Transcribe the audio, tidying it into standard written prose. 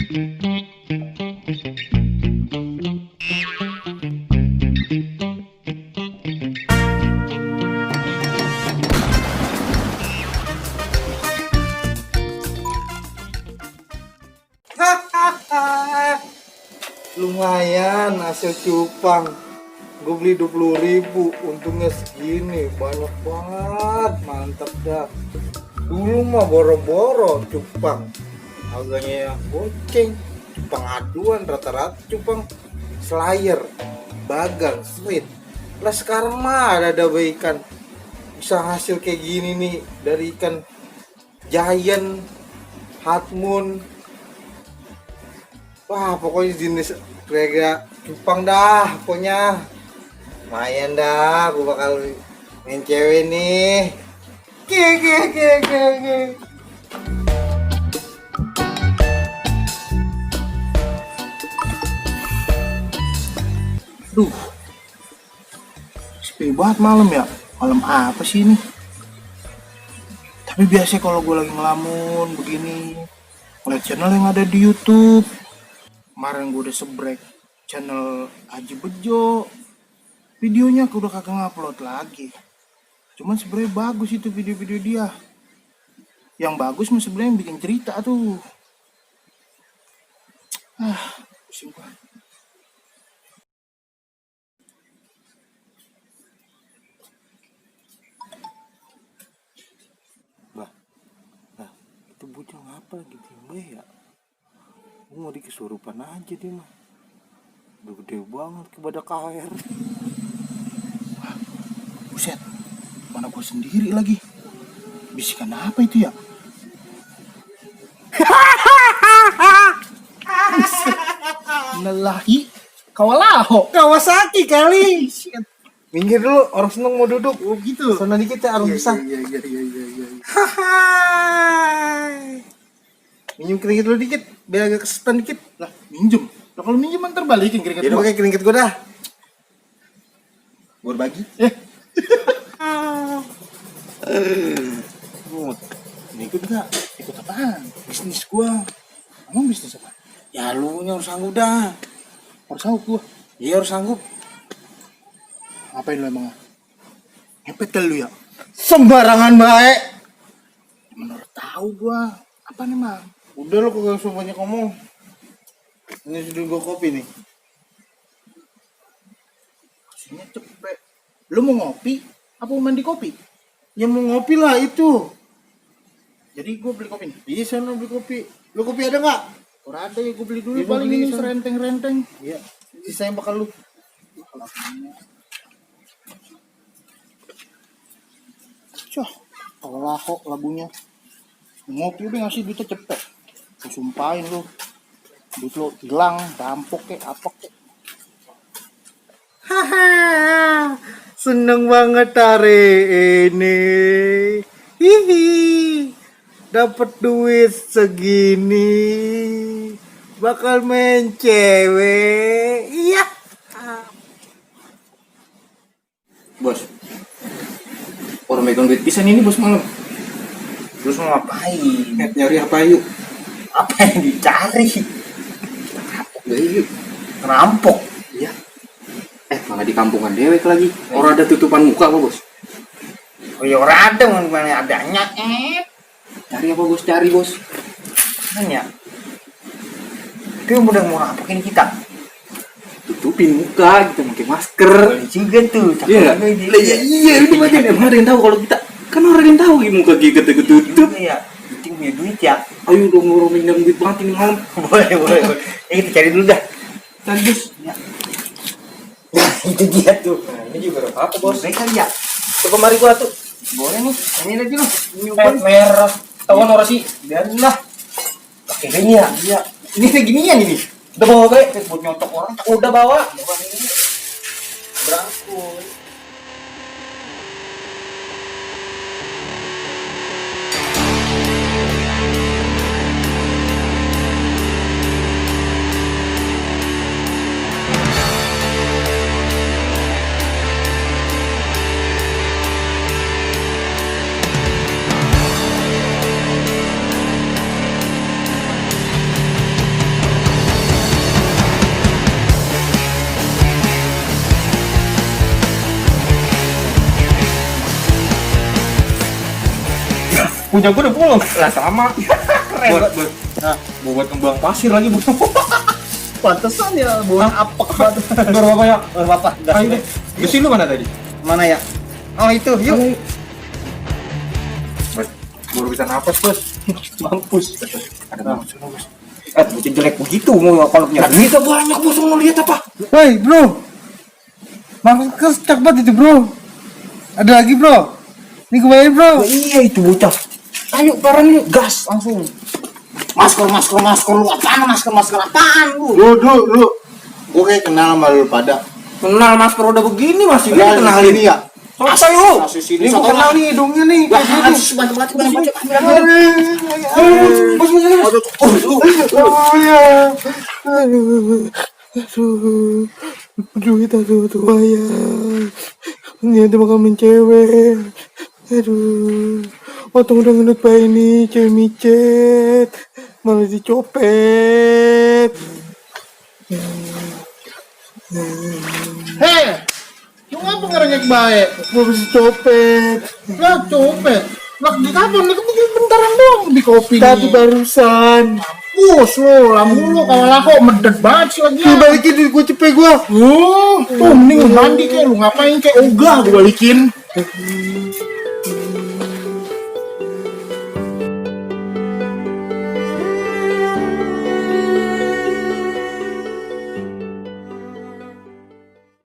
Lumayan hasil cupang. Gue beli 20.000, untungnya segini, banyak banget, mantap dah. Dulu mah boro-boro cupang, harganya goceng, cupang aduan rata-rata cupang slayer, bagang, sweet. Lah sekarang mah ada ikan bisa hasil kayak gini nih dari ikan giant, hatmoon. Wah pokoknya jenis kayak cupang dah pokoknya. Lumayan dah, gue bakal main cewek nih. Duh, sepi banget malam ya. Malam apa sih ini? Tapi biasanya kalau gue lagi ngelamun begini, ngeliat channel yang ada di YouTube. Kemarin gue udah sebrek channel Aji Bejo. Videonya aku udah kagak ngupload lagi. Cuman sebenarnya bagus itu video-video dia. Yang bagus mah sebenarnya yang bikin cerita tuh. Pusing gua. Bah, itu bocah ngapa gitu ya? Gue mau dikesurupan aja dia mah. Udah gede banget ke badak air. Buset, mana gue sendiri lagi. Bisikan apa itu ya? Nelahi Kawalaho Kawasaki kali. Minggir dulu, orang seneng mau duduk. Oh gitu. Sana dikit ya, orang besar. Iya. Minjem keringet dulu dikit, biar agak kesetan dikit. Lah, minjem. Lah kalau minjem ntar balikin keringet. Jadi pakai keringet gue dah. Gue bagi. Ini ikut gak? Ikut apaan? Bisnis gua. Emang bisnis apa? Ya lu nya harus sanggup dah. Harus sanggup gua? Iya harus sanggup. Ngapain lu emang? Ngepet kali lu ya? Sembarangan baik. Menurut tahu gua. Apa nih mang? Udah lu kagak usah banyak ngomong. Ini sudah gua kopi nih. Sini cepet. Lu mau ngopi? Apa mau mandi kopi? Ya mau ngopi lah itu. Jadi gue beli kopi nih? Iya sana beli kopi. Lu kopi ada nggak? Orang ada ya, gue beli dulu ya, paling ini serenteng-renteng. Iya. Sisa yang bakal lu. Cah, Allah kok lagunya. Ngopi udah ngasih duitnya cepet. Gue sumpahin lu. Duit lu hilang, rampok kek, apa kek. Haha, seneng banget hari ini. Hihi. Dapat duit segini, bakal main cewek. Iya. Bos, orang megang duit pisan ini bos malam. Terus mau ngapain? Nyari apa yuk? Apa yang dicari? Ngerampok. Iya. Malah di kampungan dewek lagi. Orang ada tutupan muka apa bos? Oh ya orang ada, mana adanya. Cari apa bos? Cari bos. Nanya. Dia udah mau rampokin kita. Tutupin muka, kita pakai masker. Boleh juga tuh. Iya. Iya itu bagian. Emang ada yang tahu kalau kita? Kan orang yang tahu muka kita ketutup. Iya. Penting punya duit ya. Ayo dong orang minum duit banget ini malam. Boleh. Kita cari dulu dah. Cari bos. Ya. Nah itu dia tuh. Nah, ini juga apa bos? Baik kali ya. Coba mari gua tuh. Boleh nih. Ini lagi loh. Merah. Tahu orang sih, biarin lah. Pakai ini ya. Iya. Ini kayak ginian ini. Udah bawa kayak buat nyotok orang. Udah bawa. Bawa ini. Berangkul. Punya gue udah pulang. Lah sama. Keren Buat, banget. nah, buat kembang pasir lagi bos. Pantesan ya buang apek banget. Dor bapak ya. Bapak, gas Ayo deh. deh. Besi lu mana tadi? Mana ya? Oh itu, yuk. Bos, baru bisa napas bos. Mampus. Ada mampus bos. Bocah jelek begitu mau kalau punya. Nah, duitnya banyak bos, mau lihat apa? Woi bro, masker cepat itu bro. Ada lagi bro. Ini kebayang bro. Oh, iya itu bocah. Ayo bareng yuk, gas langsung. Masker lu apaan? Masker apaan lu? Lu. Gue kayak kenal sama lu pada. Kenal masker udah begini masih Kenal di kenalin. sini ya. Apa lu? Masih sini. Ini gue kenal nih hidungnya nih. Wah, Kayak harus gini. bantu ambil. Oh ya. Aduh. Duit tuh bayar. Ternyata bakal mencewek. Aduh. Otong udah ngenut bayi ini cewek micet. Malah dicopet. Hei, lu ngapa ngerengek baik? Gue bisa copet. Lah copet. Lah di kapan? Ini kan bentaran doang di kopi. Tadi barusan. Bus lo, lambung lo kalah kok medet banget sih lagi. Dibalikin duit gue cepet gue. Tuh mending lu mandi kayak lu ngapain kayak ogah gue balikin.